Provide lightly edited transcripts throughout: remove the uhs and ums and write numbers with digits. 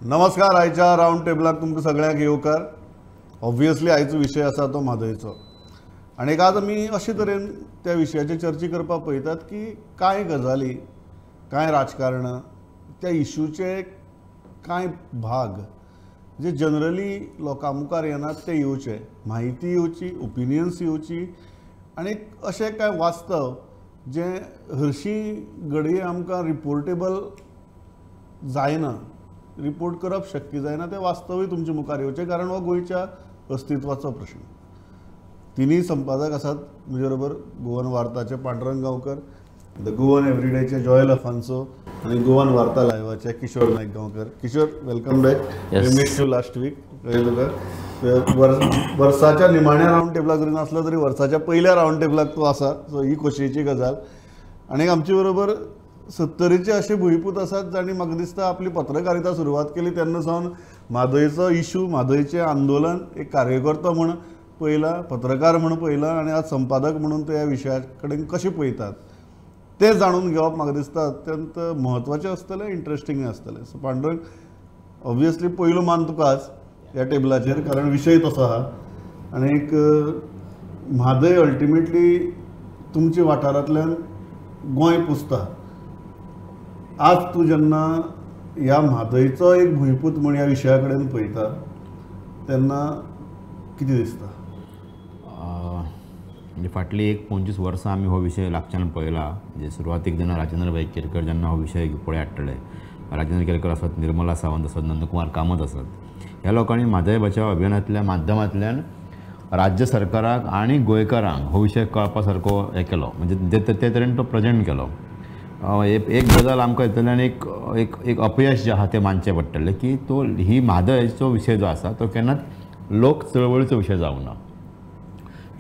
नमस्कार, आयच्या रावंड टेबलाक तुमकां सगळ्यांक येवकार. ऑब्वियसली आयचो विशय आसा तो म्हादयचो आनी आज आमी अशे तरेन त्या विशयाची चर्चा करपाक पळयतात की कांय गजाली, कांय राजकारण, त्या इशूचे कांय भाग जे जनरली लोकां मुखार येनात ते येवचे, म्हायती येवची, ओपिनियन्स येवची आनी अशें कांय वास्तव जें हरशीं घडये आमकां रिपोर्टेबल जायना, रिपोर्ट करप शक्य जायना, तें वास्तवूय तुमचे मुखार येवचें, कारण हो गोंयच्या अस्तित्वाचो प्रश्न. तिनूय संपादक आसात म्हजे बरोबर, गोवन वार्ताचे पांडुरंग गांवकर, the Goan एवरीडेचे जॉयल अफान्सो आनी गोवन वार्ता लायवाचे Kishore Naik Gaonkar. Kishore, welcome back. We miss you last week. कळ्ळें तुका? वर्साच्या निमाण्या रावंड टेबलाक जरी नासलो तरी वर्साच्या पयल्या रावंड टेबलाक तूं आसा, सो ही खोशयेची गजाल. आनी आमचे बरोबर सत्तरीचे अशे भुंयपूत आसात जांणी म्हाका दिसता आपली पत्रकारिता सुरवात केली तेन्ना सावन म्हादयचो इशू, म्हादयचें आंदोलन एक कार्यकर्तो म्हूण पळयला, पत्रकार म्हूण पळयला आनी आज संपादक म्हणून ते ह्या विशया कडेन कशें पळयतात तें जाणून घेवप म्हाका दिसता अत्यंत म्हत्वाचें आसतलें, इंट्रस्टिंग आसतलें. सो पांडुरंग, ऑब्वियसली पयलो मान तुकाच ह्या टेबलाचेर, कारण विशय तसो आहा आनी एक म्हादय अल्टिमेटली तुमच्या वाठारांतल्यान गोंय पुसता. आज तूं जेन्ना ह्या म्हादयचो एक भुंयपूत म्हूण ह्या विशया कडेन पळयता तेन्ना कितें दिसता? म्हणजे फाटली एक 25 वर्सां आमी हो विशय लागच्यान पळयला. म्हणजे सुरवातीक जेन्ना राजेंद्र भाई केरकर जेन्ना हो विशय पळय हाडटले, राजेंद्र केरकर आसत, निर्मला सावंत आसत, नंदकुमार कामत आसत, ह्या लोकांनी म्हादय बचाव अभियानांतल्या माध्यमांतल्यान राज्य सरकाराक आनी गोंयकारांक हो विशय कळपा सारको हें केलो, म्हणजे ते तरेन तो प्रेजेंट केलो. एक गजाल आमकां हितूंतल्यान एक एक एक अपयश जें आसा तें मानचें पडटलें की तो ही म्हादयचो विशय जो आसा तो केन्नाच लोक चळवळीचो विशय जावंक ना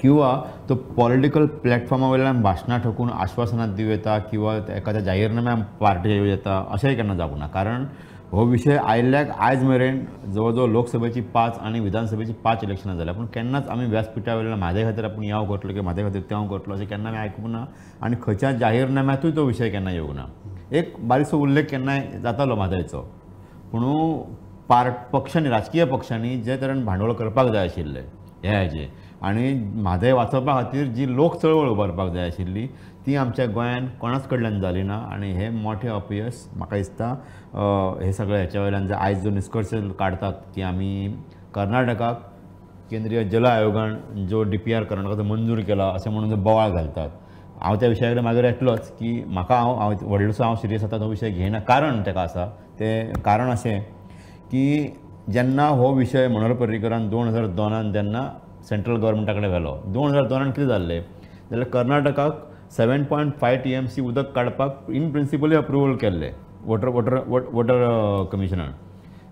किंवा तो पॉलिटिकल प्लॅटफॉर्मा वयल्यान भाशणां ठोकून आश्वासनां दिवं येता किंवा एखाद्या जाहीरनाम्या पार्टीच्या येवं येता अशेंय केन्ना जावंक ना. कारण हो विशय आयिल्ल्याक आयज मेरेन जवळ जवळ लोकसभेची 5 आनी विधानसभेची 5 इलेक्शनां जाल्या, पूण केन्नाच आमी व्यासपिठा वयल्यान म्हादय खातीर आपूण ह्याव करतलो किंवा म्हादय खातीर तेंव करतलो अशें केन्ना आमी आयकूंक ना आनी खंयच्या जाहीरनाम्यांतूय तो विशय केन्ना येवंक ना. एक बारीकसो उल्लेख केन्नाय जातालो म्हादयचो, पूण पक्षांनी, राजकीय पक्षांनी जे तरेन भांडवल करपाक जाय आशिल्लें हे हाजें आनी म्हादय वाचोवपा खातीर जी लोक चळवळ उबारपाक जाय आशिल्ली ती आमच्या गोंयान कोणाच कडल्यान जाली ना आनी हें मोठें अपयश म्हाका दिसता. हे सगळे हेच्या वयल्यान जे आयज जो निश्कर्श काडटात की आमी कर्नाटकाक केंद्रीय जल आयोगान जो DPR कर्नाटकाचो मंजूर केला अशें म्हणून जो बोवाळ घालतात, हांव त्या विशया कडेन मागीर येतलोच की म्हाका हांव व्हडलोसो हांव सिरियस आतां तो विशय घेयना. कारण ताका आसा तें कारण अशें की जेन्ना हो विशय मनोहर पर्रीकरान 2002 जेन्ना सेंट्रल गव्हर्मेंटा कडेन व्हेलो, 2002 कितें जाल्लें जाल्यार कर्नाटकाक 7.5 TMC उदक काडपाक इन प्रिंसिपली अप्रुवल केल्लें वॉटर वॉटर वॉटर कमिशनान.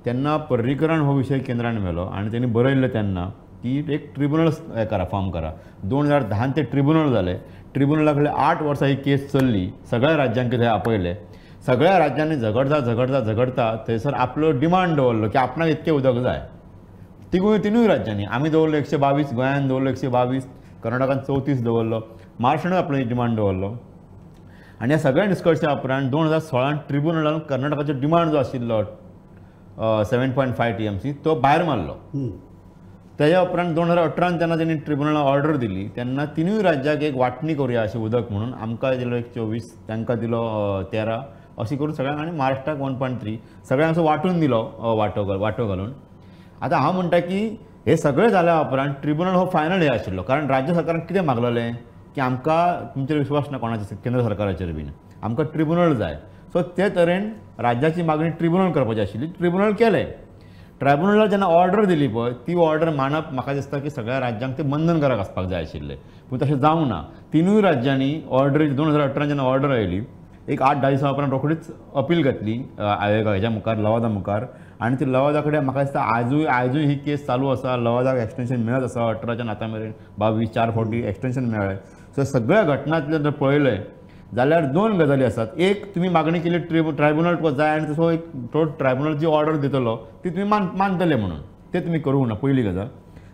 तेन्ना पर्रीकरान हो विशय केंद्रान व्हेलो आनी तेणी बरयल्लें तेन्ना की एक ट्रिब्युनल हें करा, फॉर्म करा. 2010 ते ट्रिब्युनल जालें. ट्रिब्युनला कडेन 8 वर्सां ही केस चल्ली, सगळ्या राज्यांक थंय आपयलें, सगळ्या राज्यांनी झगडता झगडता झगडता थंयसर आपलो डिमांड दवरलो की आपणाक इतकें उदक जाय. तिनूय राज्यांनी आमी दवरलो 122, गोंयान दवरलो 122, कर्नाटकान 34 दवरलो, महाराष्ट्रानूय आपलो डिमांड दवरलो. आनी ह्या सगळ्या निश्कर्शा उपरांत 2016 ट्रिब्युनलान कर्नाटकाचो डिमांड जो आशिल्लो 7.5 TMC तो भायर मारलो. तेज्या उपरांत 2018 जेन्ना तेणी ट्रिब्युनलान ऑर्डर दिली तेन्ना तिनूय राज्याक एक वांटणी करुया अशें उदक म्हणून आमकां दिलो 124, तांकां दिलो 13, अशें करून सगळ्यांक आनी महाराष्ट्राक 1.3 सगळ्यांक असो वांटून दिलो वांटो घालून. आतां हांव म्हणटा की हे सगळें जाल्या उपरांत ट्रिब्युनल हो फायनल हे आशिल्लो, कारण राज्य सरकारान कितें मागलेलें की आमकां तुमचेर विश्वास ना कोणाचेर, केंद्र सरकाराचेर बीन, आमकां ट्रिब्युनल जाय. सो ते तरेन राज्याची मागणी ट्रिब्युनल करपाची आशिल्ली, ट्रिब्युनल केलें. ट्रायब्युनलान जेन्ना ऑर्डर दिली पळय ती ऑर्डर मानप म्हाका दिसता की सगळ्या राज्यांक तें बंधनकारक आसपाक जाय आशिल्लें, पूण तशें जावंक ना. तिनूय राज्यांनी ऑर्डर 2018 जेन्ना ऑर्डर आयली एक 8-10 दिसां उपरांत रोखडीच अपील घातली आयोगा हेज्या मुखार, लवादा मुखार, आनी ती लवादा कडेन म्हाका दिसता आयजूय ही केस चालू आसा. लवादाक एक्सटेंशन मेळत आसा 18च्यान आतां मेरेन 22 4 फावटी एक्सटेंशन मेळ्ळें. सो सगळ्या घटनांतल्यान जर पळयलें जाल्यार 2 गजाली आसात. एक, तुमी मागणी केली ट्रायब्युनल तुका जाय आनी तसो एक तो ट्रायब्युनल जी ऑर्डर दितलो ती तुमी मानतले म्हणून तें तुमी करूंक ना, पयली गजाल.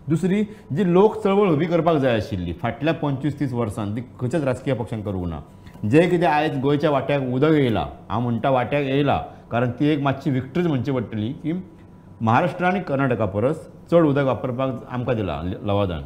दुसरी, जी लोक चळवळ उबी करपाक जाय आशिल्ली फाटल्या 25-30 वर्सांत ती खंयच्याच राजकीय पक्षान करूंक ना. जे कितें आयज गोंयच्या वाट्याक उदक येयलां, हांव म्हणटा वाट्याक येयलां, कारण ती एक मातशी विक्ट्रीज म्हणची पडटली की महाराष्ट्र आनी कर्नाटका परस चड उदक वापरपाक आमकां दिलां लवादान.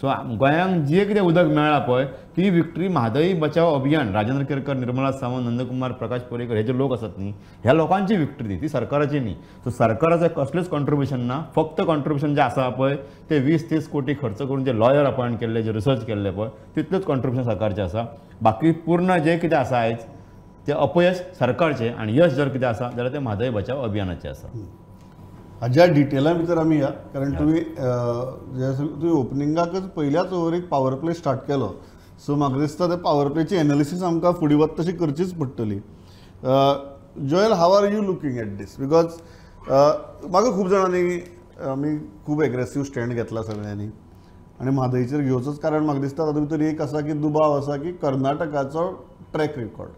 सो गोंयांक जें कितें उदक मेळ्ळां पळय ती विक्ट्री म्हादई बचाव अभियान, राजेंद्र केरकर, निर्मला सावंत, नंदकुमार, प्रकाश पर्येकर हे जे लोक आसात न्ही ह्या लोकांची विक्ट्री ती, सरकाराची न्ही. सो सरकाराचें कसलेंच कॉन्ट्रिब्युशन ना, फक्त कॉन्ट्रिब्युशन जें आसा पळय ते 20-30 कोटी खर्च करून जे लॉयर अपॉयंट केल्ले, जे रिसर्च केल्ले पळय तितलेंच कॉन्ट्रिब्युशन सरकारचें आसा. बाकी पूर्ण जें कितें आसा आयज तें अपयश सरकारचें आनी यश जर कितें आसा जाल्यार तें म्हादय बचाव अभियानाचें आसा. हाज्या डिटेला भितर आमी या, कारण तुमी तुवें ओपनिंगाकच पयल्याच ओवरीक पावर प्ले स्टार्ट केलो. सो म्हाका दिसता ते पावर प्लेची एनालिसीस आमकां फुडें वता तशी करचीच पडटली. Joel, how are you looking at this? Because म्हाका खूब जाणांनी आमी खूब एग्रेसीव स्टँड घेतला सगळ्यांनी आनी म्हादयचेर घेवचोच, कारण म्हाका दिसता तातूंत भितर एक आसा की दुबाव आसा की कर्नाटकाचो ट्रॅक रिकॉर्ड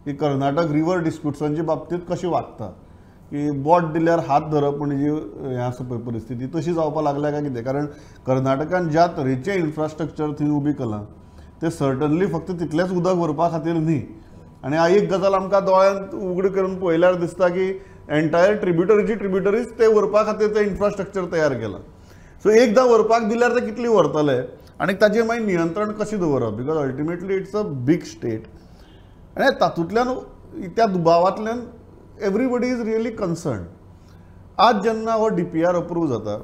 की कर्नाटक रिवर डिस्प्युट्सांच्या बाबतींत कशी वागता, की बोट दिल्यार हात धरप म्हणजे हें आसा पळय परिस्थिती तशी जावपाक लागल्या काय कितें. कारण कर्नाटकान ज्या तरेचें इन्फ्रास्ट्रक्चर थंय उबी केलां तें सर्टनली फक्त तितलेंच उदक व्हरपा खातीर न्ही. आनी एक गजाल आमकां दोळ्यांत उगड करून पळयल्यार दिसता की एंटायर ट्रिब्युटरीची ट्रिब्युटरीज ते व्हरपा खातीर तें इन्फ्रास्ट्रक्चर तयार केलां. सो एकदां व्हरपाक दिल्यार ते कितली व्हरतले आनी ताचेर मागीर नियंत्रण कशें दवरप, because ultimately it's a big state. आनी तातूंतल्यान त्या दुबावांतल्यान एवरीबडी is really concern. आज जेन्ना हो DPR approve जाता,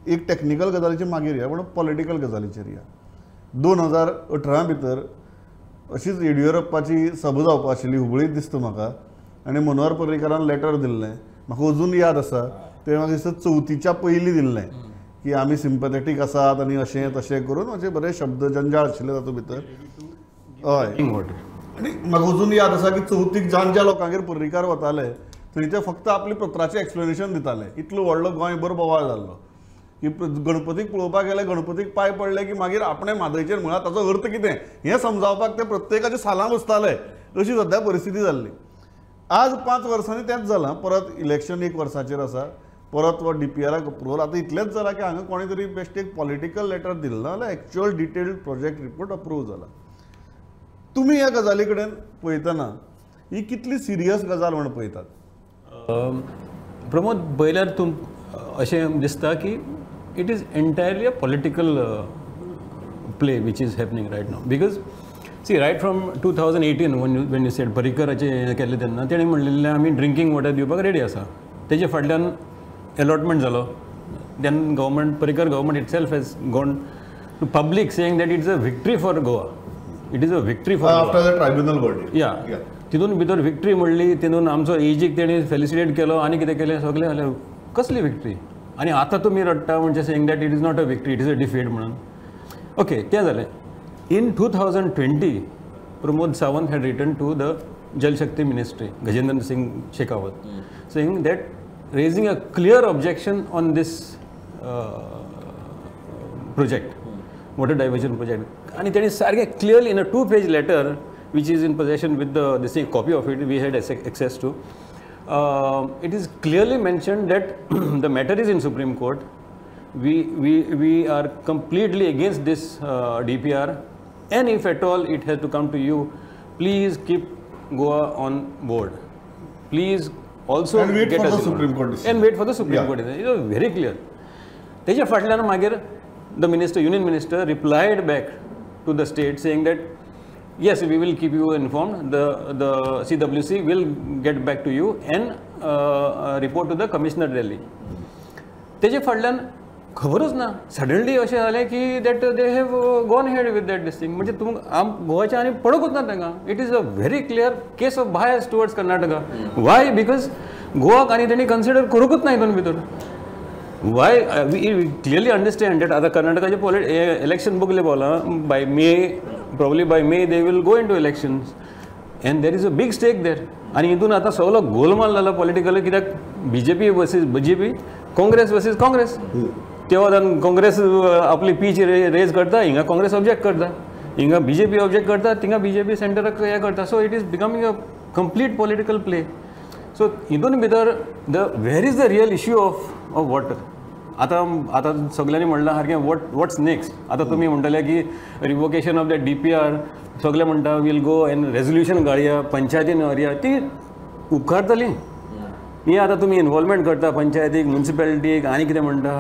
एक टॅक्निकल गजालीचेर मागीर या, पूण पॉलिटिकल गजालीचेर या. 2018 भितर अशीच येडियुरप्पाची सभा जावपा आशिल्ली हुबळीत दिसता म्हाका, आनी मनोहर पर्रीकारान लेटर दिल्लें, म्हाका अजून याद आसा. तें म्हाका दिसता चवथीच्या पयलीं दिल्लें की आमी सिम्पथेटीक आसात आनी अशें तशें करून अशे बरे शब्द जंजाळ आशिल्ले तातूंत भितर. हय, आनी म्हाका अजून याद आसा की चवथीक ज्या ज्या लोकांगेर पर्रीकार वताले थंय ते फक्त आपले पत्राचें एक्सप्लेनेशन दिताले. इतलो व्हडलो गोंयभर बोवाळ जाल्लो की गणपतीक पळोवपाक गेले, गणपतीक पांय पडले की मागीर आपणें म्हादयचेर म्हळ्यार ताचो अर्थ कितें हें समजावपाक ते प्रत्येकाच्या सालां बसताले. अशी सद्या परिस्थिती जाल्ली. आज 5 वर्सांनी तेंच जालां, परत इलेक्शन 1 वर्साचेर आसा, परत हो DPRाक अप्रुवल. आतां इतलेंच जालां की हांगा कोणें तरी बेश्टें एक पॉलिटिकल लेटर दिलें ना जाल्यार actual detailed project report approve जाला. तुमी ह्या गजाली कडेन पळयतना ही कितली सिरियस गजाल म्हण पळयतात? प्रमोद, पळयल्यार तूं अशें दिसता की it is entirely a political play which is happening right now. Because see, right from 2018 when you said पर्रीकराचें केल्लें तेन्ना तेणें म्हणलेलें आमी ड्रिंकींग वॉटर दिवपाक रेडी आसा. तेजे फाटल्यान एलॉटमेंट जालो. Then government, Parrikar government itself has gone to public saying that it's a victory for Goa. It is a victory for after the tribunal verdict. या तितून भितर विक्ट्री म्हणली, तितून आमचो एजीक तेणी फेलिसिटेट केलो आनी कितें केलें सगळें जालें. कसली विक्ट्री? आनी आतां तुमी रडटा म्हणजे saying that it is not a victory, it is a defeat म्हणून. ओके, तें जालें. In 2020 Pramod Sawant had written to the Jal Shakti ministry Gajendra Singh Shekhawat saying that raising a clear objection on this project, water diversion project. And it is clearly in a 2-page letter which is in possession with the this copy of it we had access to. It is clearly mentioned that the matter is in Supreme Court. We are completely against this DPR, and if at all it has to come to you, please keep Goa on board. Please also and wait get for us the Supreme Court decision. And wait for the Supreme Court decision. It was very clear. तेच्या फाटल्यान मागीर the minister, union minister, replied back to the state saying that yes, we will keep you informed. The CWC will get back to you and report to the commissioner Delhi. तेजे फाटल्यान खबरूच ना. Suddenly अशें जालें की that they have gone ahead with that this thing. म्हणजे तुमकां आम गोवाच्या आनी पडोकूच ना तांकां. It is a very clear case of bias towards Karnataka. Why? Because गोवाक आनी तेणी कन्सिडर करूंकूच ना हितून भितर. Why? We clearly understand that आतां कर्नाटकाचें इलेक्शन बगले पावलां. By May, probably by May they will go into elections and there is a big stake there. आनी हितून आतां सगलो गोलमाल जाला पॉलिटिकल. कित्याक BJP versus BJP, Congress versus Congress. ते वतान काँग्रेस आपली पीच रेज करता, हिंगा काँग्रेस ऑब्जेक्ट करता, हिंगा बीजेपी ऑब्जेक्ट करता, थिंगा बीजेपी सेंटराक हें करता. So it is becoming a complete political play. So हितून भितर the where is the real issue of water. आतां आतां सगल्यांनी म्हणलां सारकें वॉट्स नेक्स्ट. आतां तुमी म्हणटले की revocation of the DPR, सगळे म्हणटा वील गो एंड रेजोल्युशन घालया, पंचायतीन व्हरया. ती उपकारतली. हे आतां तुमी इनवॉल्वमेंट करता पंचायतीक, म्युनिसिपेलिटीक आनी कितें म्हणटा.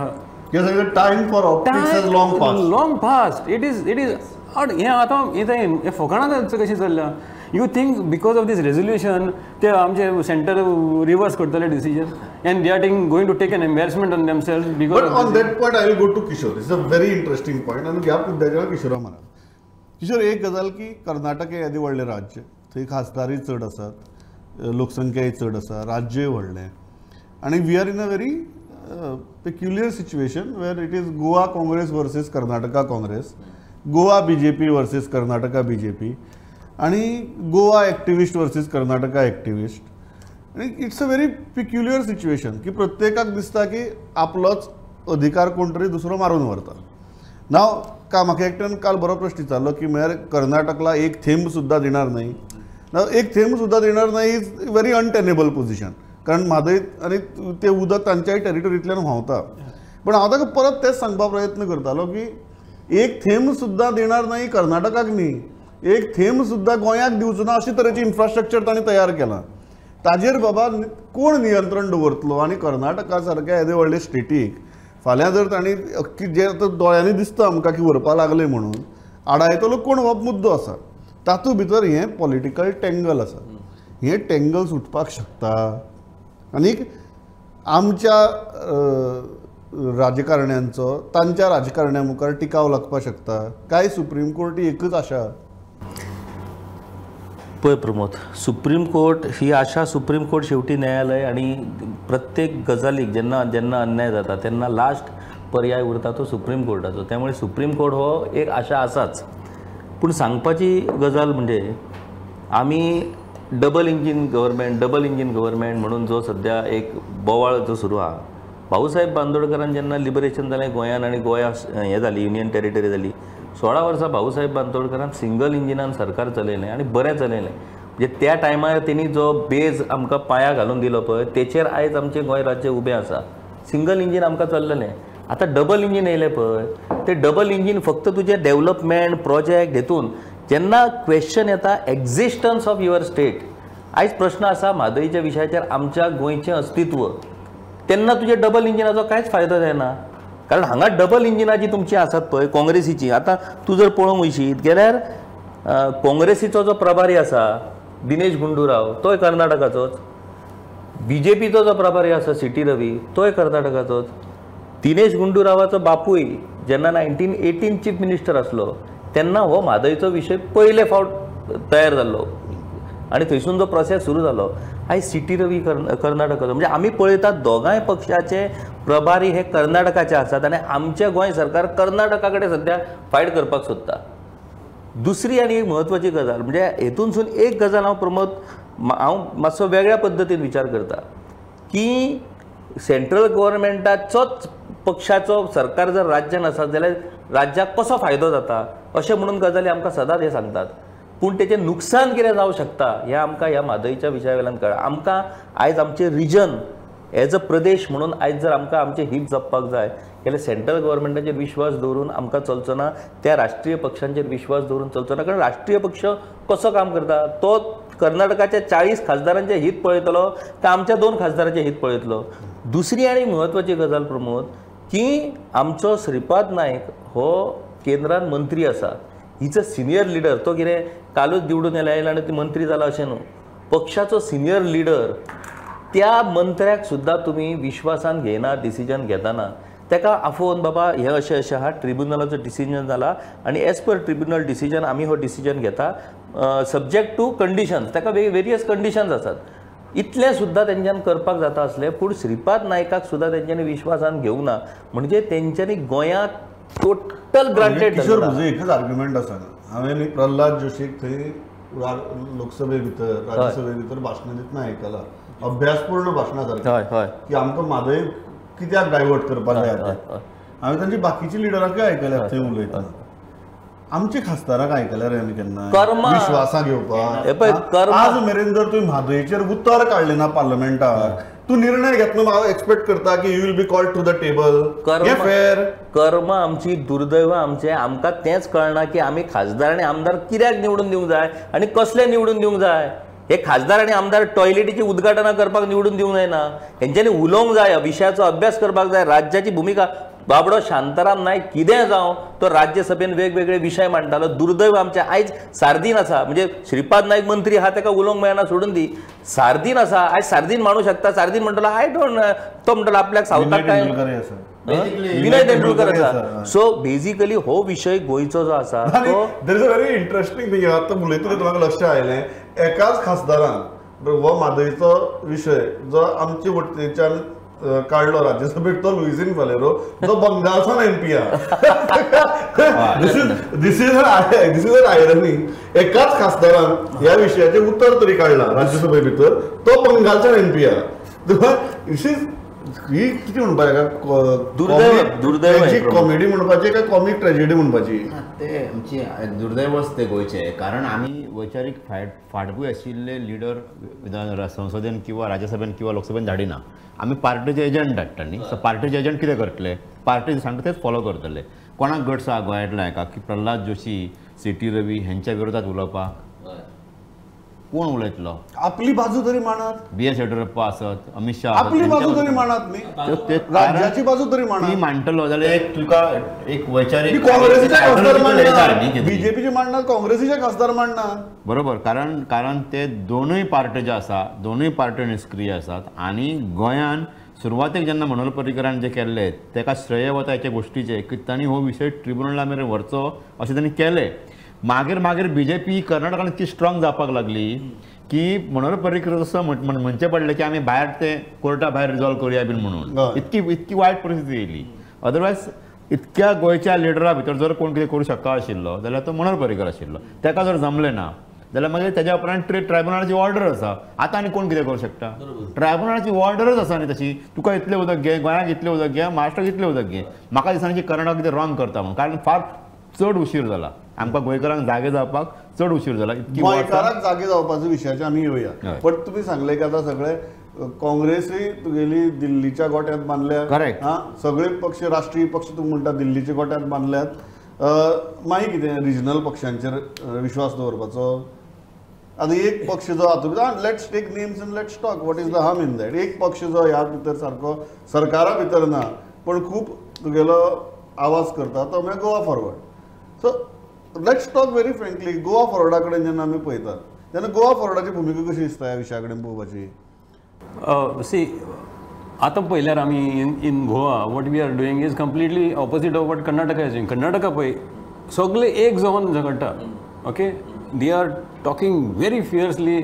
Time for optics has long past. Long past. It is it is हें आतां हें फकाणां कशें चल्लां. You think because of this resolution ते आमचे सेंटर रिवर्स करतले decision and they are going to take an embarrassment on themselves because. But on that point I will go to Kishore. It's a very interesting point आनी ह्या मुद्द्याचेर किशोरा म्हणा. किशोर, एक गजाल की कर्नाटक हें येदें व्हडलें राज्य, थंय खासदारूय चड आसात, लोकसंख्याय चड आसा, राज्यूय व्हडलें आनी we are in a very peculiar situation where it is Goa Congress versus Karnataka Congress, Goa BJP versus Karnataka BJP आनी Goa activist versus Karnataka activist. आनी it's a very peculiar situation की प्रत्येकाक दिसता की आपलोच अधिकार कोण तरी दुसरो मारून व्हरता. नाव का म्हाका एकट्यान काल बरो प्रश्न विचारलो की म्हळ्यार कर्नाटकला एक थेंब सुद्दां दिणार नाही. एक थेंब सुद्दां दिणार नाही is very untenable position, कारण म्हादय आनी तें उदक तांच्याय टेरिटरींतल्यान व्हांवता. पण हांव ताका परत तेंच सांगपाक प्रयत्न करतालो की एक थेंब सुद्दां दिणार नाही कर्नाटकाक न्ही, एक थेंब सुद्दां गोंयाक दिवचो ना अशे तरेचें इन्फ्रास्ट्रक्चर ताणें तयार केलां. ताजेर बाबा कोण नियंत्रण दवरतलो? आनी कर्नाटका सारक्या येदे व्हडले स्टेटीक फाल्यां जर तांणी अख्खी जे आतां दोळ्यांनी दिसता आमकां की व्हरपाक लागले म्हणून आडायतलो कोण हो मुद्दो आसा. तातूंत भितर हें पॉलिटिकल टेंगल आसा, हें टेंगल सुटपाक शकता आनीक आमच्या राजकारण्यांचो तांच्या राजकारण्या मुखार टिकाव लागपाक शकता काय सुप्रीम कोर्ट ही एकच आशा? पळय प्रमोद, सुप्रीम कोर्ट ही आशा, सुप्रीम कोर्ट शेवटी न्यायालय आनी प्रत्येक गजालीक जेन्ना जेन्ना अन्याय जाता तेन्ना लास्ट पर्याय उरता तो सुप्रीम कोर्टाचो. त्यामुळे सुप्रीम कोर्ट हो एक आशा आसाच. पूण सांगपाची गजाल म्हणजे आमी double engine government, double engine government म्हणून जो सद्या एक बोवाळ जो सुरू आहा, भाऊसाहेब बांदोडकरान जेन्ना लिबरेशन जालें गोंयान आनी गोंया हें जाली युनियन टेरिटरी जाली, 16 वर्सां भाऊसाहेब बांदोडकरान सिंगल इंजिनान सरकार चलयलें आनी बरें चलयलें. म्हणजे त्या टायमार तेणी जो बेज आमकां पाया घालून दिलो पळय तेचेर आयज आमचें गोंय राज्य उबें आसा. सिंगल इंजीन आमकां चल्लेलें. आतां डबल इंजीन येयलें पळय, ते डबल इंजीन फक्त तुजें डेवलपमेंट प्रोजेक्ट हेतून जेन्ना क्वेश्चन येता एक्झिस्टन्स ऑफ your state, आयज प्रश्न आसा म्हादयच्या विशयाचेर आमच्या गोंयचें अस्तित्व, तेन्ना तुजें डबल इंजिनाचो कांयच फायदो जायना. कारण हांगा डबल इंजिनां जी तुमची आसात पळय काँग्रेसीची, आतां तूं जर पळोवंक वयशीत गेल्यार काँग्रेसीचो जो प्रभारी आसा दिनेश गुंडूराव तोय कर्नाटकाचोच, बीजेपीचो जो प्रभारी आसा सी टी रवी तोय कर्नाटकाचोच. दिनेश गुंडूरावाचो बापूय जेन्ना 1918 चीफ मिनिस्टर आसलो तेन्ना हो म्हादयचो विशय पयले फावट तयार जाल्लो आनी थंयसून जो प्रोसेस सुरू जालो. आयज सी टी रवी कर्नाटकाचो, म्हणजे आमी पळयतात दोगांय पक्षाचे प्रभारी हे कर्नाटकाचे आसात आनी आमचें गोंय सरकार कर्नाटका कडेन सद्या फायट करपाक सोदता. दुसरी आनी एक म्हत्वाची गजाल म्हणजे हेतूनसून एक गजाल हांव प्रमोद हांव मातसो वेगळ्या पद्दतीन विचार करता की सेंट्रल गव्हर्मेंटाचोच पक्षाचो सरकार जर राज्यान आसा जाल्यार राज्याक कसो फायदो जाता अशें म्हणून गजाली आमकां सदांच हे सांगतात, पूण तेचें नुकसान कितें जावं शकता हें आमकां ह्या म्हादयच्या विशया वयल्यान कळ्ळां. आमकां आयज आमचें रिजन एज अ प्रदेश म्हणून आयज जर आमकां आमचें हीत जपपाक जाय जाल्यार सेंट्रल गव्हर्मेंटाचेर विश्वास दवरून आमकां चलचो ना, त्या राष्ट्रीय पक्षांचेर विश्वास दवरून चलचो ना. कारण राष्ट्रीय पक्ष कसो काम करता, तो कर्नाटकाच्या 40 खासदारांचें हीत पळयतलो काय आमच्या 2 खासदारांचें हीत पळयतलो. दुसरी आनी म्हत्वाची गजाल प्रमोद की आमचो श्रीपाद नायक हो केंद्रान मंत्री आसा, is a senior leader. तो कितें कालूच निवडून आयला आनी मंत्री जाला अशें न्हू, पक्षाचो सिनियर लिडर, त्या मंत्र्याक सुद्दां तुमी विश्वासान घेयना डिसिजन घेतना ताका आफोवन बाबा हें अशें अशें आहा, ट्रिब्युनलाचो डिसिजन जाला आनी एज पर ट्रिब्युनल डिसिजन आमी हो डिसिजन घेता सब्जेक्ट टू कंडिशन्स, ताका वेरियस कंडिशन्स आसात. इतलें सुद्दां तेंच्यान करपाक जाता आसलें पूण श्रीपाद नायकाक सुद्दां तेंच्यांनी विश्वासान घेवंक ना, म्हणजे तेंच्यांनी गोंयांक टोटल ग्रांटेड. किशोर, म्हजें एकच आर्ग्युमेंट आसा, हांवें प्रल्हाद जोशीक थंय लोकसभे भितर राज्यसभे भितर भाशणां दितना आयकलां, अभ्यासपूर्ण भाशणां सारकीं की आमकां म्हादय कित्याक डायवर्ट करपाक जाय. हांवें तांची बाकीची लिडरांकय आयकल्या थंय उलयतना, आमचे खासदारांक आयकल्या रे आमी केन्ना विश्वासा घेवपाक. आज मेरेन जर तुवें म्हादयचेर उतर काडलें ना पार्लमेंटाक, तूं निर्णय घेतलो हांव एक्सपेक्ट करता की you will be called to the table. Fair कर्म आमची, दुर्दैव आमचें, आमकां तेंच कळना की आमी खासदार आनी आमदार कित्याक निवडून दिवंक जाय आनी कसले निवडून दिवंक जाय. हे खासदार आनी आमदार टॉयलेटीची उद्घाटनां करपाक निवडून दिवंक जायना. हेंच्यांनी उलोवंक जाय, विशयाचो अभ्यास करपाक जाय, राज्याची भुमिका. बाबडो शांताराम नायक कितें जावं तो राज्यसभेन वेगवेगळे विशय मांडटालो. दुर्दैव आमचें आयज सार्दीन आसा, म्हणजे श्रीपाद नायक मंत्री आहा ताका उलोवंक मेळना सोडून दी, सार्दीन आसा आयज सार्दीन मांडू शकता. सार्दीन म्हणटलो I don't, तो म्हणटलो आपल्याक सावथाक काय विनय तेंडुलकर आसा. सो बेजिकली हो विशय गोंयचो जो आसा तो there is a very interesting thing. आतां उलयतना तुमकां लक्ष आयलें एकाच खासदारान हो म्हादयचो विशय जो आमचे वटेच्यान काडलो राज्यसभेक तो लुईझिन फालेरो जो बंगालसान एमपी आहा. This is an irony. एकाच खासदारान ह्या विशयाचें उत्तर तरी काडलां राज्यसभे भितर, तो बंगालच्यान एमपी आहा. This is ही कितें म्हणपाक दुर्दैव कॉमेडी म्हणपाची काय कॉमीक ट्रेजेडी म्हणपाची? ते आमची दुर्दैवच ते गोंयचे, कारण आमी वैचारीक फाटभूंय आशिल्ले लिडर विधान संसदेन किंवा राज्यसभेन किंवा लोकसभेन धाडिना. आमी पार्टीचे एजंट धाडटा न्ही, सो पार्टीचे एजंट कितें करतले, पार्टी सांगता तेच फॉलो करतले. कोणाक गट्स आहा गोंयांतल्या एका की प्रल्हाद जोशी, सी टी रवी हेंच्या विरोधात उलोवपाक कोण उलयतलो? आपली बाजू तरी मांडात. बी एस येडियुरप्पा आसत, अमित शाह आपली बाजू तरी मांडात न्ही, राज्याची बाजू तरी मांडात. ती मांडटलो जाल्यार एक तुका एक वैचारीक काँग्रेसीचे खासदार मांडना, बीजेपीचे मांडना, काँग्रेसीचे खासदार मांडना. बरोबर, कारण कारण ते दोनूय पार्ट्यो ज्यो आसा दोनूय पार्ट्यो निश्क्रीय आसात. आनी गोंयान सुरवातेक जेन्ना मनोहर पर्रीकरान जे केल्ले तेका श्रेय वता एके गोश्टीचें की तांणी हो विशय ट्रिब्युनला मेरेन व्हरचो अशें तांणी केलें. मागीर मागीर बीजेपी कर्नाटकान इतकी स्ट्रॉंग जावपाक लागली की मनोहर पर्रीकर जसो म्हणचें पडलें की आमी भायर ते कोर्टा भायर रिजॉल्व करुया बीन म्हणून, इतकी इतकी वायट परिस्थिती येयली. अदरवायज इतक्या गोंयच्या लिडरा भितर जर कोण कितें करूं शकता आशिल्लो जाल्यार तो मनोहर पर्रीकर आशिल्लो. ताका जर जमलें ना जाल्यार मागीर तेज्या उपरांत ट्रायब्युनलाची ऑर्डर आसा, आतां आनी कोण कितें करूं शकता? ट्रायब्युनलाची ऑर्डरच आसा न्ही तशी, तुका इतलें उदक घे, गोंयाक इतलें उदक घे, महाराष्ट्राक इतलें उदक घे. म्हाका दिसना की कर्नाटक कितें रॉंग करता म्हणून, कारण फार चड उशीर जाला आमकां गोंयकारांक जागे जावपाक चड उशीर जाला. गोंयकारांक जागे जावपाचो विशयाचेर आमी येवया, बट तुमी सांगले की आतां सगळे काँग्रेसूय तुगेली दिल्लीच्या गोट्यांत बांदल्या, करेक्ट, हां, सगळे पक्ष राष्ट्रीय पक्ष तुमी म्हणटा दिल्लीच्या गोट्यांत बांदल्यात. मागीर कितें रिजनल पक्षांचेर विश्वास दवरपाचो? आतां एक पक्ष जो हातूंत, let's take names and let's talk what is the harm in that. एक पक्ष जो ह्या भितर सारको सरकारा भितर ना पण खूब तुगेलो आवाज करता तो म्हळ्यार Goa forward. So let's talk very frankly, Goa फॉरवर्डा कडेन जेन्ना आमी पळयतात तेन्ना गोवा फॉरवर्डाची भुमिका कशी दिसता ह्या विशया कडेन पळोवपाची? सी, आतां पळयल्यार आमी in Goa what we are doing is completely opposite of what Karnataka is doing. Karnataka पळय सगळे एक जावन झगडटा, okay, they are talking very fiercely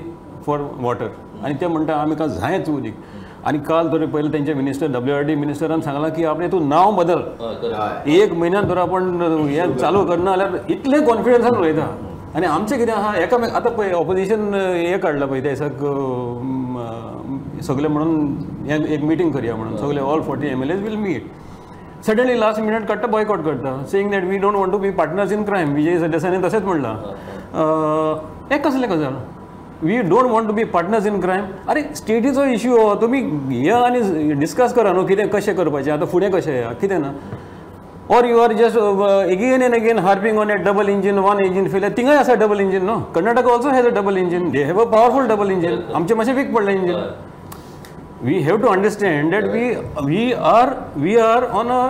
for water आनी ते म्हणटा आमकां जायच उदीक. आनी काल तरी पयलें तेंचे मिनिस्टर WRD मिनिस्टरान सांगलां की आपणें तूं नांव बदल, एक म्हयन्यान धर आपण हें चालू करना जाल्यार इतलें कॉन्फिडन्सान उलयता. आनी आमचें कितें आहा एकामेक आतां पळय ऑपोजिशन हें काडलां पळय त्या दिसाक सगळे म्हणून हें एक मिटींग करया म्हणून सगळे all 40 MLAs will meet. Suddenly last minute काडटा, बॉयकॉट करता, saying that we don't want to be partners in crime. Vijay सरदेसायान तशेंच म्हणलां. हें कसलें गजाल? We don't want to be partners in crime. अरे स्टेटीचो इश्यू हो, तुमी हे आनी डिस्कस करा न्हू कितें कशें करपाचें आतां फुडें कशें कितें ना. Or you are just again and again harping on a double engine, one engine failure. थिंगाय आसा डबल इंजीन न्हू, Karnataka also has a double engine, they have a powerful double engine. आमचें मातशें वीक पडलें engine. We have to understand that we are on a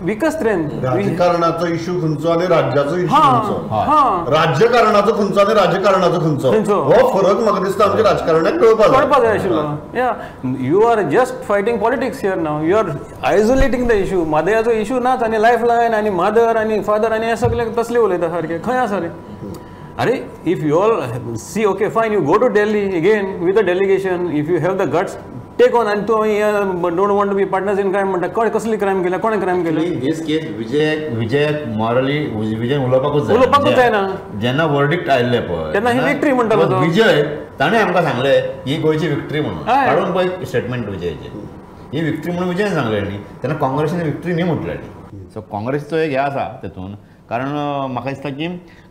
weaker strength. राजकारणाचो issue खंयचो आनी राज्याचो issue खंयचो, राज्यकारणाचो खंयचो आनी राजकारणाचो खंयचो, हो फरक म्हाका दिसता आमच्या राजकारणाक कळपाक जाय आशिल्लो. Yeah, you are just fighting politics here now, you are isolating the issue. म्हादयाचो issue नाच आनी लायफ लायन आनी मदर आनी फादर आनी हे सगळे तसले उलयता सारके, खंय आसा रे? अरे if you all see, okay fine, you go to Delhi again with a delegation, if you have the guts take on. आनी तूं don't want to be partners in crime म्हणटा, कोण कसली क्रायम केल्या, कोणें क्रायम केलें? In this case Vijay morally Vijay उलोवपाकूच जाय, उलोवपाकूच जायना. जेन्ना वर्डिक्ट आयिल्लें पळय तेन्ना ही विक्ट्री म्हणटालो तो विजय, ताणें आमकां सांगलें ही गोंयची विक्ट्री म्हणून, काडून पळय स्टेटमेंट विजयाचें, ही विक्ट्री म्हणून विजयान सांगलें न्ही, तेन्ना काँग्रेसीन विक्ट्री न्ही म्हटलें. सो काँग्रेसीचो एक हें आसा तेतून, कारण म्हाका दिसता की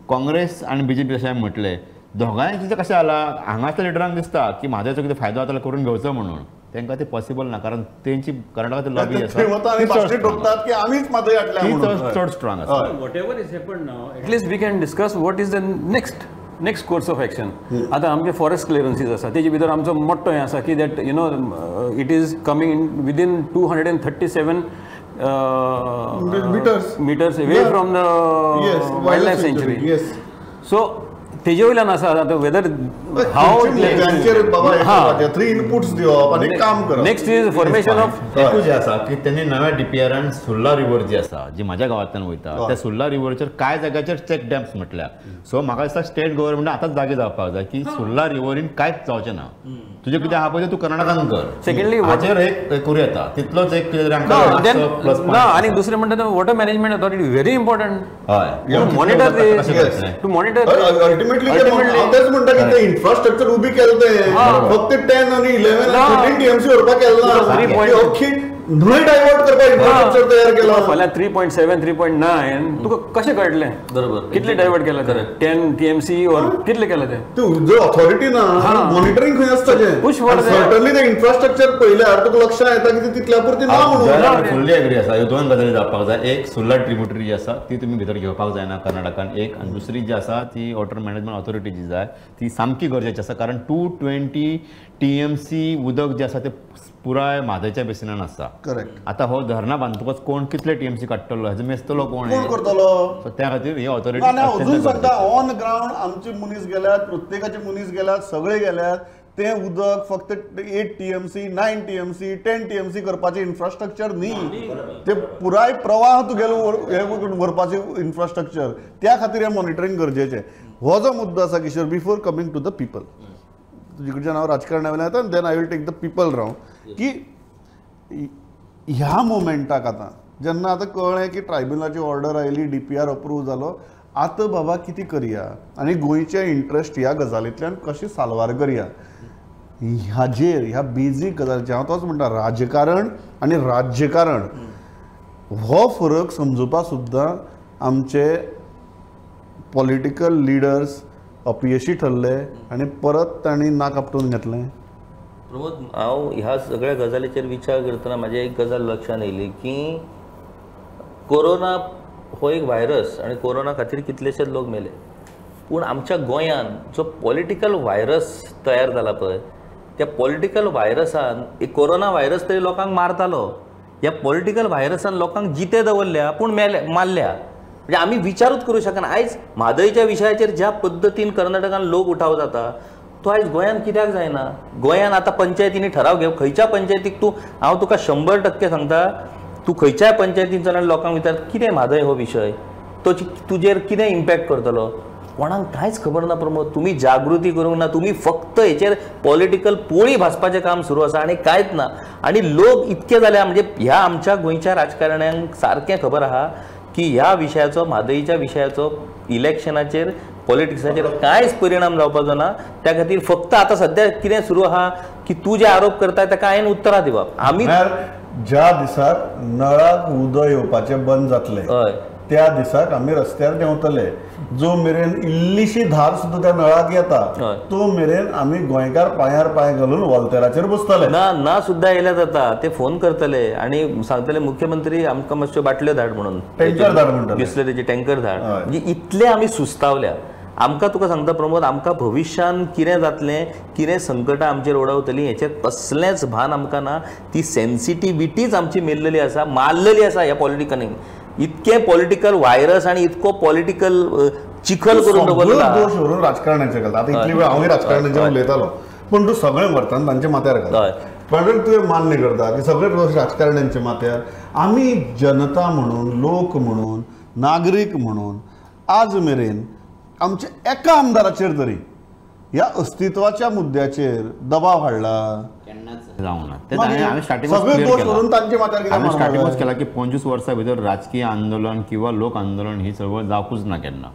काँग्रेस आनी बीजेपी अशें हांवें म्हटलें दोगांय कशें जालां, हांगासल्या लिडरांक दिसता की म्हाज्याचो कितें फायदो जाता करून घेवचो म्हणून, तांकां तें पॉसिबल ना, कारण तेंची कर्नाटकाची लॉबी आसा ती चड स्ट्रॉंग आसा. Whatever is happened now, at least we can discuss what is the next. next course of action. आतां आमचे फॉरेस्ट क्लियरन्सीज आसा तेजे भितर आमचो मोटो हें आसा की that you know it is coming in within 237 meters away from the wild life sanctuary. So तेजे वयल्यान आसा आतां वेदर हाव नेक्स्ट is formation of एकूच जें आसा की तेणी नव्या डीपीआरान सुर्ला रिवर जी आसा जी म्हाज्या गांवांतल्यान वयता त्या सुर्ला रिवरचेर कांय जाग्याचेर चॅक डॅम्स म्हटल्या. सो म्हाका दिसता स्टेट गव्हर्मेंट आतांच जागे जावपाक जाय की सुर्ला रिवरीन कांयच जावचें ना. तुजें कितें आहा पळय तूं कर्नाटकान कर. सेकंडली हाचेर एक करूं येता तितलोच एक कितें तरी आमकां ना. आनी दुसरें म्हणटा water management authority very important. हय, मॉनिटर टू मॉनिटर अल्टिमेटली हांव तेच म्हणटा की ते इन्फ्रास्ट्रक्चर उबी केलें तें फक्त 10 आनी 11 13 टीएमसी व्हरपाक केलें ना, अख्खी न्हंय डायवर्ट करपाक इन्फ्रास्ट्रक्चर तयार केलां. फाल्यां 3.7 3.9 तुका कशें कळटलें? बरोबर, कितले डायवर्ट केलां ते 10 टीएमसी और कितले केलां ते? तूं जर ऑथॉरिटी ना मॉनिटरींग खंय आसता तें सर्टनली ते इन्फ्रास्ट्रक्चर पळयल्यार तुका लक्षात येता की ते तितल्या पुरती ना म्हणून. फुल्ली एग्री आसा. ह्यो दोन गजाली जावपाक जाय. एक सुर्ला ट्रिब्युटरी जी आसा ती तुमी भितर घेवपाक जायना कर्नाटकान एक, आनी दुसरी जी आसा ती वॉटर मॅनेजमेंट ऑथॉरिटी जी जाय ती सामकी गरजेची आसा, कारण 220 टीएमसी उदक जें आसा तें पुराय म्हादयच्या बेसिनान आसा. करेक्ट. आतां हो धरणां बांदतकच कोण कितले टीएमसी काडटलो हेजो मेजतलो कोण, कोण करतलो? सो त्या खातीर ही ऑथॉरिटी अजून सांगता ऑन ग्रावंड आमचे मनीस गेल्यात, प्रत्येकाचे मनीस गेल्यात, सगळे गेल्यात. तें उदक फक्त 8 टीएमसी 9 टीएमसी 10 टीएमसी करपाचें इन्फ्रास्ट्रक्चर न्ही, ते पुराय प्रवाह तुगेलो हें व्हरपाचें इन्फ्रास्ट्रक्चर. त्या खातीर हें मॉनिटरींग गरजेचें. हो जो मुद्दो आसा Kishore, before coming to the people, तुजे कडच्यान हांव राजकारणा वयल्यान येता, then I will take the people round. की ह्या मोमेंटाक आतां जेन्ना आतां कळ्ळें की ट्रायब्युनलाची ऑर्डर आयली, डीपीआर अप्रूव जालो, आतां बाबा कितें करया आनी गोंयचे इंट्रस्ट ह्या गजालींतल्यान कशें साल्वार करया हाजेर, ह्या बेजीक गजालीचेर हांव तोच म्हणटा, राजकारण आनी राज्यकारण हो फरक समजुपा सुद्दां आमचे पॉलिटिकल लिडर्स अपयशी ठरले आनी परत तांणी नाक आपटून घेतलें. प्रमोद, हांव ह्या सगळ्या गजालीचेर विचार करतना म्हाज्या एक गजाल लक्षांत येयली की कोरोना हो एक व्हायरस आनी कोरोना खातीर कितलेशेच लोक मेले, पूण आमच्या गोंयान जो पॉलिटिकल व्हायरस तयार जाला पळय त्या पॉलिटिकल व्हायरसान एक कोरोना व्हायरस तरी लोकांक मारतालो, ह्या पॉलिटिकल व्हायरसान लोकांक जिते दवरल्या पूण मेले मारल्या. म्हणजे आमी विचारूच करूं शकना. आयज म्हादयच्या विशयाचेर ज्या पद्दतीन कर्नाटकान लोक उठाव जाता तो आयज गोंयान कित्याक जायना? गोंयान आतां पंचायतींनी ठराव घेव, खंयच्या पंचायतीक तूं, हांव तुका 100% सांगता, तूं खंयच्याय पंचायतीन चल आनी लोकांक विचार कितें म्हादय हो विशय, तो तुजेर कितें इम्पॅक्ट करतलो, कोणाक कांयच खबर ना. प्रमोद, तुमी जागृती करूंक ना, तुमी फक्त हेचेर पॉलिटिकल पोळी भाजपाचें काम सुरू आसा आनी कांयच ना. आनी लोक इतके जाल्या म्हणजे ह्या आमच्या गोंयच्या राजकारण्यांक सारकें खबर आहा की ह्या विशयाचो, म्हादयच्या विशयाचो इलेक्शनाचेर पॉलिटिक्साचेर कांयच परिणाम जावपाचो ना. त्या खातीर फक्त आतां सद्या कितें सुरू आहा की तूं जे आरोप करता ताका हांवें उत्तरां दिवप. आमी ज्या दिसाक नळाक उदक येवपाचें बंद जातलें त्या दिसाक आमी रस्त्यार देंवतले. जो मेरेन इल्लीशी धार सुद्दां त्या नळाक येता तो मेरेन आमी गोंयकार पांयार पांय घालून वॉल्तेराचेर बसतले. ना ना सुद्दां येयल्यार जाता, ते फोन करतले आनी सांगतले मुख्यमंत्री आमकां मातश्यो बाटल्यो धाड म्हणून, टँकर धाड म्हणटले, बिस्लरीचे टँकर धाड. म्हणजे इतले आमी सुस्तावल्या. आमकां तुका सांगता प्रमोद, आमकां भविश्यान कितें जातलें, कितें संकटां आमचेर ओडवतलीं हेचें कसलेंच भान आमकां ना. ती सेन्सिटिविटीच आमची मेल्लेली आसा, मारलेली आसा ह्या पॉलिटिकांनी. इतकें पॉलिटिकल व्हायरस आनी इतको पॉलिटिकल चिखल करून दवरला. दोश व्हरून राजकारणाचेर घालता. आतां इतली वेळ हांवूय राजकारणाचेर उलयतालो, पूण तूं सगळें व्हरता तांच्या माथ्यार घालता. पण तुवें मान्य करता की सगळे दोश राजकारण्यांच्या माथ्यार. आमी जनता म्हणून, लोक म्हणून, नागरीक म्हणून आज मेरेन आमच्या एका आमदाराचेर तरी ह्या अस्तित्वाच्या मुद्द्याचेर दबाव हाडला केन्नाच जावंक ना. आमी स्टार्टिंगूच केला की 25 वर्सां भितर राजकीय आंदोलन किंवा लोक आंदोलन ही चळवळ जावकूच ना केन्ना,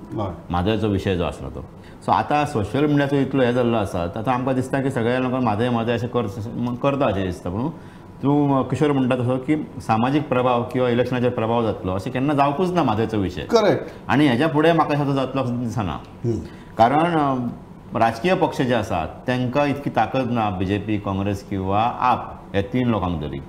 म्हादयचो विशय जो आसलो तो. सो आतां सोशल मिडियाचो इतलो हें जाल्लो आसा, आतां आमकां दिसता की सगळ्या लोकांक म्हादय म्हादय अशें करता अशें दिसता. पूण तूं किशोर म्हणटा तसो की सामाजीक प्रभाव किंवा इलेक्शनाचेर प्रभाव जातलो अशें केन्ना जावकूच ना म्हादयचो विशय. करेक्ट. आनी हेज्या फुडें म्हाका दिसता जातलो अशें दिसना, कारण राजकीय पक्ष जे आसात तांकां इतकी ताकद ना, बीजेपी, काँग्रेस किंवा आप ह्या 3 लोकांक तरी,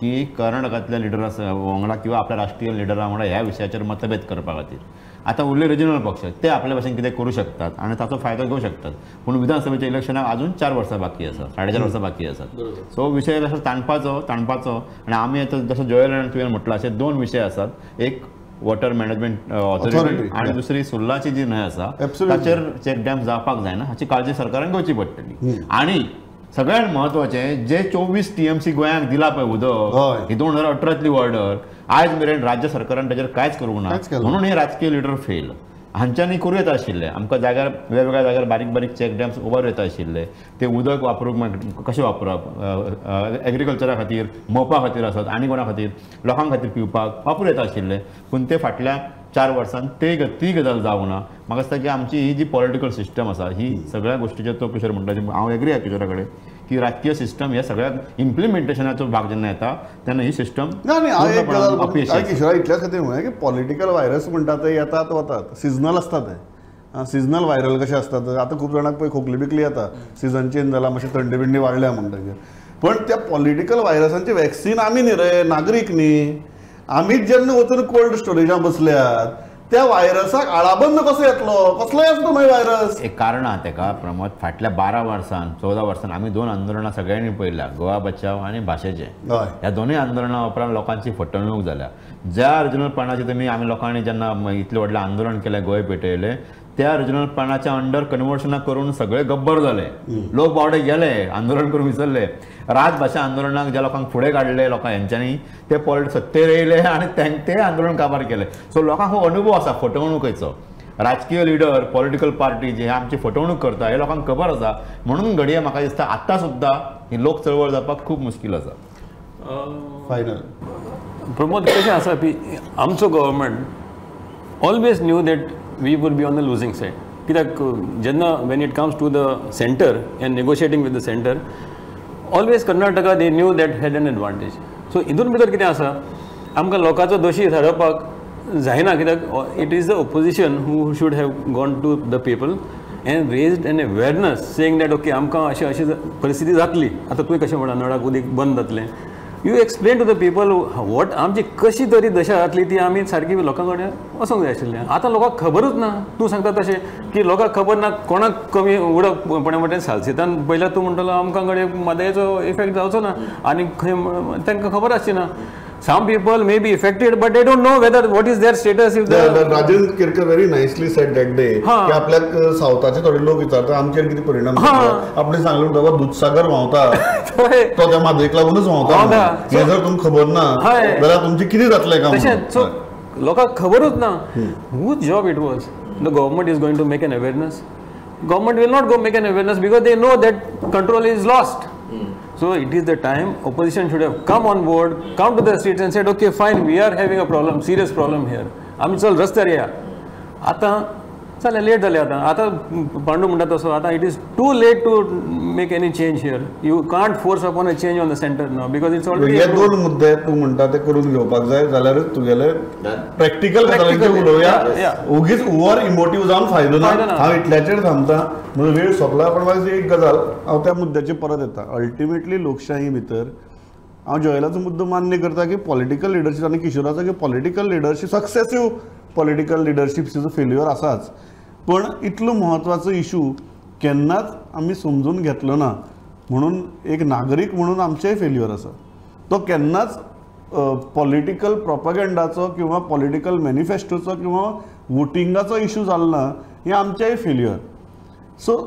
की कर्नाटकांतल्या लिडरा वांगडा किंवा आपल्या राष्ट्रीय लिडरा वांगडा ह्या विशयाचेर मतभेद करपा खातीर. आतां उरले रिजनल पक्ष ते आपल्या भाशेन कितें करूं शकतात आनी ताचो फायदो घेवं शकतात, पूण विधानसभेच्या इलेक्शनाक अजून 4 वर्सां बाकी आसा, 4.5 वर्सां बाकी आसात. सो विशय असो ताणपाचो आनी आमी आतां जसो जोएल आनी तुवें म्हटलां अशे 2 विशय आसात, एक वॉटर मॅनेजमेंट ऑथॉरिटी आनी दुसरी सुर्लाची जी न्हंय आसा ताचेर चॅक डॅम जावपाक जायना हाची काळजी सरकारान घेवची पडटली. आनी सगळ्यात म्हत्वाचें जे 24 TMC गोंयांक दिला पळय उदक, ही 2018तली ऑर्डर आयज मेरेन राज्य सरकारान ताचेर कांयच करूंक ना, म्हणून हे राजकीय लिडर फेल. हांच्यांनी करूं येता आशिल्लें, आमकां जाग्यार वेगवेगळ्या जाग्यार बारीक बारीक चॅक डॅम्स उबारूं येता आशिल्ले, ते उदक वापरूंक कशें वापरप, एग्रीकल्चरा खातीर, मोपा खातीर आसत आनी कोणा खातीर, लोकां खातीर पिवपाक वापरूं येता आशिल्लें, पूण ते फाटल्या 4 वर्सांत ती गजाल जावंक ना. म्हाका दिसता की आमची ही जी पॉलिटिकल सिस्टम आसा ही सगळ्या गोश्टीचेर तो किशोर म्हणटा, हांव एग्री आसा किशोरा कडेन की राजकीय सिस्टम ह्या सगळ्या इम्प्लिमेंटेशनाचो भाग जेन्ना येता तेन्ना ही सिस्टम. किशोरा इतल्याच खातीर म्हणलें की पॉलिटिकल व्हायरस म्हणटा ते येतात वतात, सिजनल आसता ते, सिजनल व्हायरल कशें आसतात. आतां खूब जाणांक पळय खोकली बिकली येता, सिजन चेंज जाला, मातशें थंडी बिंडी वाडल्या म्हणटकीर, पण त्या पॉलिटिकल व्हायरसांचे वॅक्सिन आमी न्ही रे, नागरीक न्ही. आमीच जेन्ना वचून कोल्ड स्टोरेजान बसल्यात त्या व्हायरसाक आळाबंद कसो येतलो, कसलोय आसता मागीर व्हायरस. एक कारण आहा तेका प्रमोद, फाटल्या 12 वर्सान 14 वर्सान आमी 2 आंदोलनां सगळ्यांनी पळयल्या, गोवा बचाव आनी भाशेचें. ह्या दोनूय आंदोलनां उपरांत लोकांची फटवणूक जाल्या. ज्या रिजनल प्लॅनाचे तुमी आमी लोकांनी जेन्ना इतलें व्हडलें आंदोलन केलें, गोंय पेटयलें, त्या रिजनल प्लॅनाच्या अंडर कन्वर्शनां करून सगळे गब्बर जाले, लोक बावडे गेले, आंदोलन करून विसरले. राजभाशा आंदोलनाक ज्या लोकांक फुडें काडले लोकां हेंच्यांनी ते पॉलिट सत्तेर येयले आनी ते आंदोलन काबार केलें. सो लोकांक हो अनुभव आसा फटवणुकेचो. राजकीय लिडर, पॉलिटिकल पार्टी जे आमची फटवणूक करता हे लोकांक खबर आसा, म्हणून घडये म्हाका दिसता आतां सुद्दां ही लोक चळवळ जावपाक खूब मुश्कील आसा. फायनल प्रमोद, कशें आसा की आमचो government always knew that we would be on the losing side. कित्याक जेन्ना when it comes to the centre and negotiating with the centre, always Karnataka they knew that had an advantage. So हितून भितर कितें आसा, आमकां लोकांचो दोशी थारोवपाक जायना, कित्याक it is the opposition who should have gone to the people and raised an awareness saying that okay आमकां अशी अशी परिस्थिती जातली, आतां तुवें कशें म्हणा नळाक उदीक बंद जातलें, you explain to the people what आमची कशी तरी दशा जातली ती आमी सारकी लोकां कडेन वचोंक जाय आशिल्लें. आतां लोकांक खबरूच ना, तूं सांगता तशें की लोकांक खबर ना, कोणाक कमी उडप पणे वटेन सालसेतान पयल्यार तूं म्हणटलो आमकां कडेन म्हादयचो इफेक्ट जावचो ना आनी खंय तांकां खबर आसची ना. Some people may be affected, but they don't know whether what is their status. If the Rajendra Kerkar very nicely said that day की आपल्याक सावथाचे थोडे लोक विचारता आमचेर कितें परिणाम जाता, आपणे सांगलें बाबा दुधसागर व्हांवता तो त्या म्हादयक लागूनच व्हांवता, हें जर तुमकां खबर ना जाल्यार तुमचें कितें जातलें काय. तशेंच सो लोकांक खबरूच ना. Whose job it was? The government is going to make an awareness. Government will not go make an awareness because they know that control is lost. So it is the time opposition should have come on board, come to the streets and said, okay, fine, we are having a problem, serious problem here. आमी चल रस्त्यार या. आतां जालें, late जालें आतां. आतां पांडू म्हणटा तसो आतां it is too late to make any change here. You can't force upon a change on the centre now because it's already. हे 2 मुद्दे तूं म्हणटा ते करून घेवपाक जाय जाल्यारच तुगेले प्रॅक्टिकल गजालींचेर उलोवया, ओगीच ओवर इमोटीव जावन फायदो ना. हांव इतल्याचेर थांबता, म्हजो वेळ सोंपला. पण म्हाका एक गजाल हांव त्या मुद्द्याचेर परत येता. अल्टिमेटली लोकशाही भितर हांव जोएलाचो मुद्दो मान्य करता की पॉलिटिकल लिडरशीप आनी किशोराचो की पॉलिटिकल लिडरशीप, सक्सेसीव पॉलिटिकल लिडरशीपचो फेल्युअर आसाच, पण इतलो म्हत्वाचो इशू केन्नाच आमी समजून घेतलो ना, म्हणून एक नागरीक म्हणून आमचेय फेल्युअर आसा. तो केन्नाच पॉलिटिकल प्रोपगेंडाचो किंवा पॉलिटिकल मॅनिफेस्टोचो किंवा वोटिंगाचो इशू जालो ना, हें आमचेय फेल्युअर. सो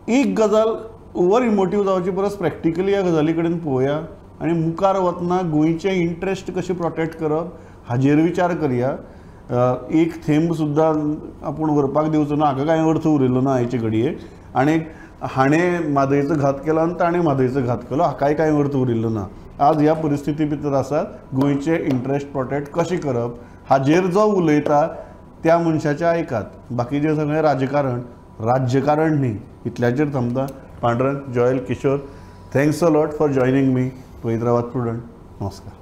एक गजाल ओवर इमोटीव जावचे परस प्रॅक्टिकली ह्या गजाली कडेन पळोवया आनी मुखार वतना गोंयचे इंट्रस्ट कशें प्रोटेक्ट करप हाजेर विचार करया. एक थेंब सुद्दां आपूण व्हरपाक दिवचो ना हाका कांय अर्थ उरिल्लो ना आयचे घडये. आनी हाणें म्हादयचो घात केलो आनी ताणें म्हादयचो घात केलो हाकाय कांय अर्थ उरिल्लो ना. आज ह्या परिस्थिती भितर आसात, गोंयचे इंट्रस्ट प्रोटेक्ट कशें करप हाजेर जो उलयता त्या मनशाचें आयकात, बाकीचें सगळें राजकारण राज्यकारण न्ही. इतल्याचेर थांबता. Pandurang, Joel, Kishore, thanks a lot for joining me. पळयत रावात प्रुडंट. नमस्कार.